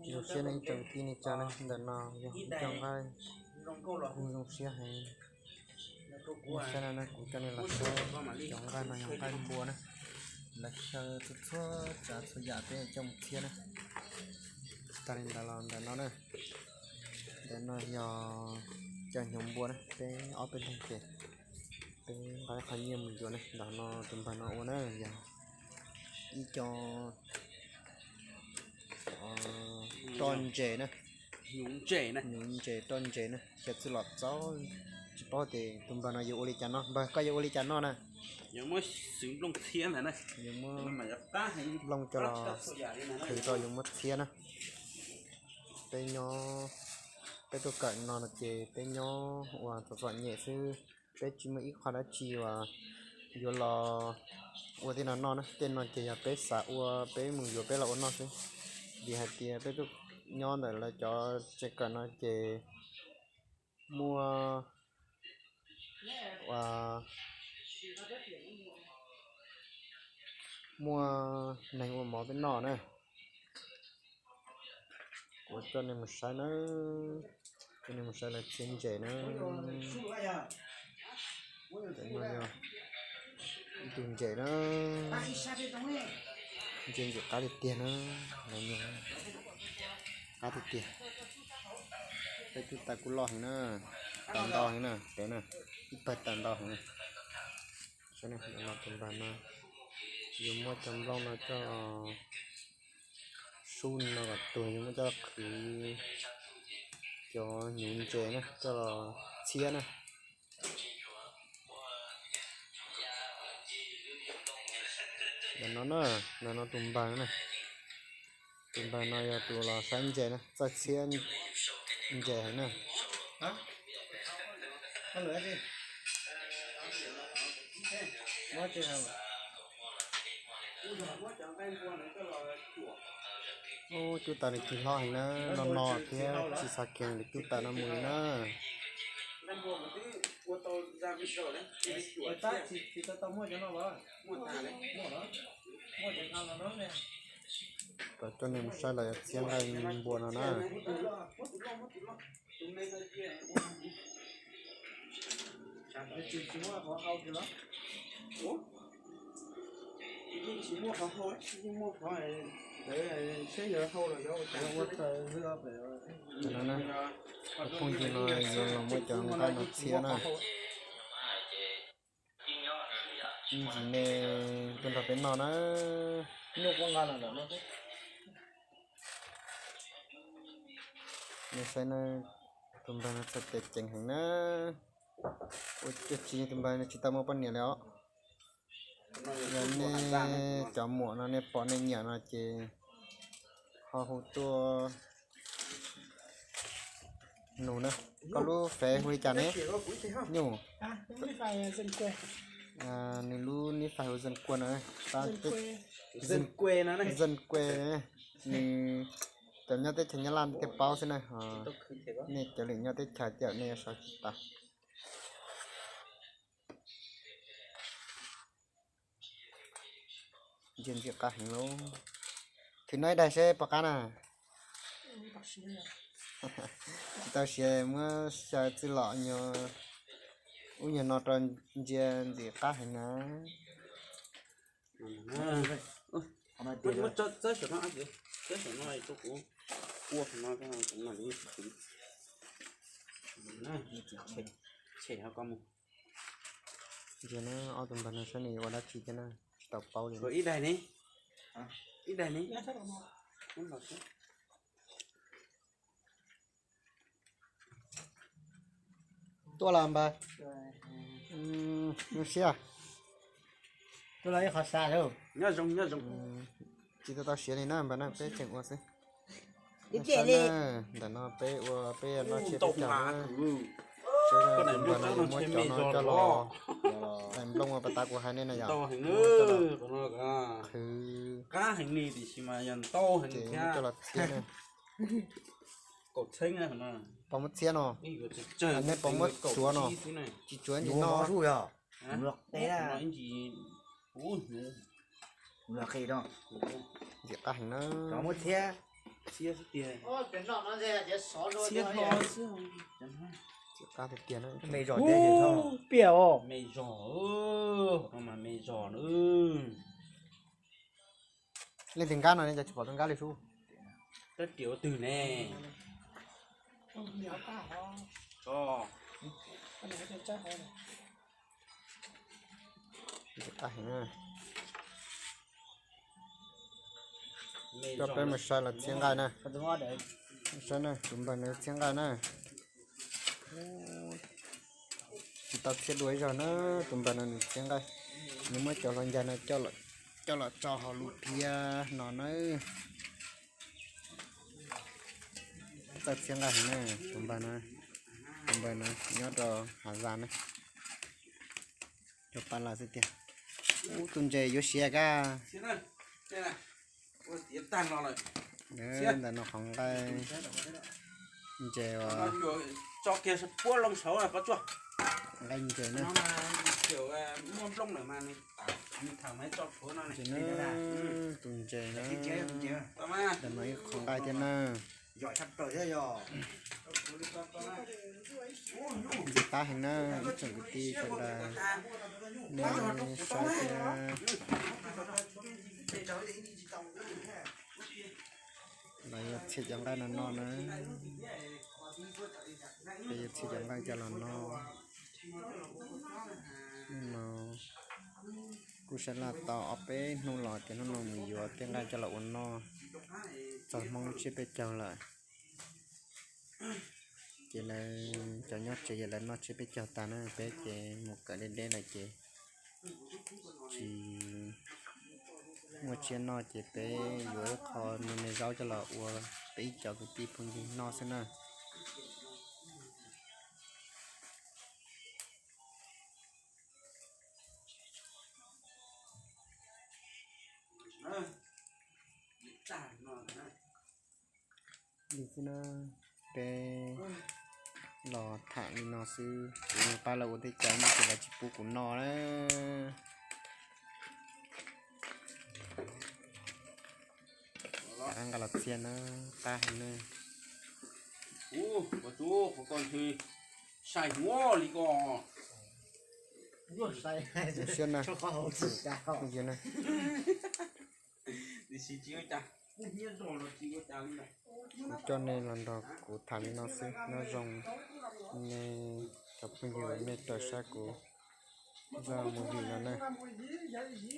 Zoo siab nej ib tsoom kwv tij neej tsa na, ntawm no yog ib co nqaij zoo siab heev. Saib no na, kuv coj nej los saib cov nqaij no yog nqaij npua na, lawv xyaw txhua txhua tsav txhua yam peb coj mus txhiab na. Tag li ntawd los ntawm no na, ntawm no yog cov hnyuv npua na, peb ob peb leeg ces peb nqa ib qho nyiaj mus yuav na, ntawm no tus npawg no ua na yog ib co roj ntses na, hnyuv ntses roj ntses na, xyaw txwj lom txaus. Tsis paub tias tus npawg no yuav ua li cas noj, npawg koj yuav ua li cas noj na? Yuav muab nplooj coj los qhwv rau yuav muab txhiab na. Peb nyob, peb tuaj kawm no no ces peb nyob uas txom txom nyem xwb, peb tsis muaj ib qho dab tsi uas yuav los ua tej no noj na. Tej no ces yog peb xav ua peb mus yuav peb los ua noj xwb. Vim hais tias peb tuaj nyob ntawm lawv cov tsev kawm no ces muaj muaj neeg ua mov peb noj na. Kuv coj nej mus saib na, coj nej mus saib lawv txhiab ntses na. Tus ntses na, ntses ntxim qab tiag tiag na, qab tiag tiag. Peb twb tas kuj loj heev na, tas ntau heev na, peb na, ib pawg tas ntau heev na. Saib no, tus npawg no yuav muab cov nplooj no coj los sub no kom tuag, yuav muab coj los qhwv cov hnyuv ntses na, coj los txhiab na. Ntawm no na, ntawm no tus npawg na, tus npawg no yog tus los saib ntses na, txawj txhiab ntses heev na. Ub, cub tas nws cig hlob heev na, no no thiab tsis xav kiag nws cub tas no mus li na. Kom coj nej mus saib lawv txhiab nqaij npua no na. Cov phooj ywg no yuav los muab cov nqaij no txhiab na. Ib ntsis nej tuaj nrog peb noj na. Nej saib na, tus npawg no txhais tes ceev heev na. Ua cas tsis, tus npawg no tsis tau muaj poj niam li os. Yog nej cov muam no nej pom nej nyiam no ces ho hu tuaj nug na. Koj lub fev hu li cas ne? Nyuj. Nws lub nib fais hu Zan Kua no. Zan Kue, nws cov nyob teb chaws Nyab Laj thiaj paub xwb na. Nej cov lwm nyob teb chaws tiam nej yuav sau tsis tau. Ntsia ntxim qab heev lauj. Thwm no ib daig seb puas qab na. Tsis tau siav muab xyaw txwj lom nyuag ub nyuag no rau ntsia ntxim qab heev na. Ntsia na ob tug npawg no saib nws ua dab tsi thiab na, tsis tau paub li. Tuaj los npawg. Zoo siab. Tuaj los ib qho xav. Tsis tau tau siav li na npawg na, peb tseem ua xwb. Ntawm no peb ua peb noj tsiab peb caug na. Npawg no yuav muab cov no coj los daim nplooj ua pas tas kuv hais nej na yom. Qhwv ces muab coj los txhiab na. Pos muab txhiab no, nej pos muab tsuav no, tsis tsuav ntsis no. Ntxim qab heev na. Txiab xwb tiag. Txiab hlo xwb. Qab tiag tiag na. Me zos thiab ces thauj. Piam os. Me zos, no mas me zos na. Leej twg nkab no ne, cas tsis pom tus nkab li sub? Rab riam ua twg ne? Coj peb mus saib los txhiab nqaij na. Saib na, tus npawg no txhiab nqaij na. Tsis tau txhiab dua ib zaug na, tus npawg no nws txhiab nqaij. Nws muab cov hluas ncaig no coj los tso hauv lub phiab no na. Txawj txhiab nqaij heev na, tus npawg no, tus npawg no nyob rau Hav Zas na. Cov pab lawm xwb tiag. Ub, tus ntses yuav siav kab. Ntawm no qhov nqaij ntses uas, nqaij ntses na. Tus ntses na, ntawm no ib qho nqaij thiab na. Ntxim qab heev na, ib tsoom kwv tij sawv daws, nej saib thiab. Lawv yuav txhiab cov nqaij no no na. Peb yuav txhiab cov nqaij coj los no. Hnub no kuj sab laj tau ob peb hnub los ces hnub no mus yuav tej nqaij coj los ua noj txog Hmoob lub tsiab peb caug lawm. Ces lawv cov nyob tsev ces lawv noj tsiab peb caug tag na, peb ces mus kawm deb deb lawm ces tsis muaj tsiab noj ces peb yuav ib qho me me zaub coj los ua peb ib cov kwv tij phooj ywg noj xwb na. Li xwb na, peb los tham li no xwb, kuv mus pab lawv ua tej cai ces lawv tsis pub kuv noj na. Nqa los txhiab na, qab heev na. Ub, ua tub qhov ko ntshe sai huab li ko. Siab na. Kuv coj nej los nrog kuv tham li no xwb, nyob zoo nej cov phooj ywg nej raws saib kuv zaj movie no na.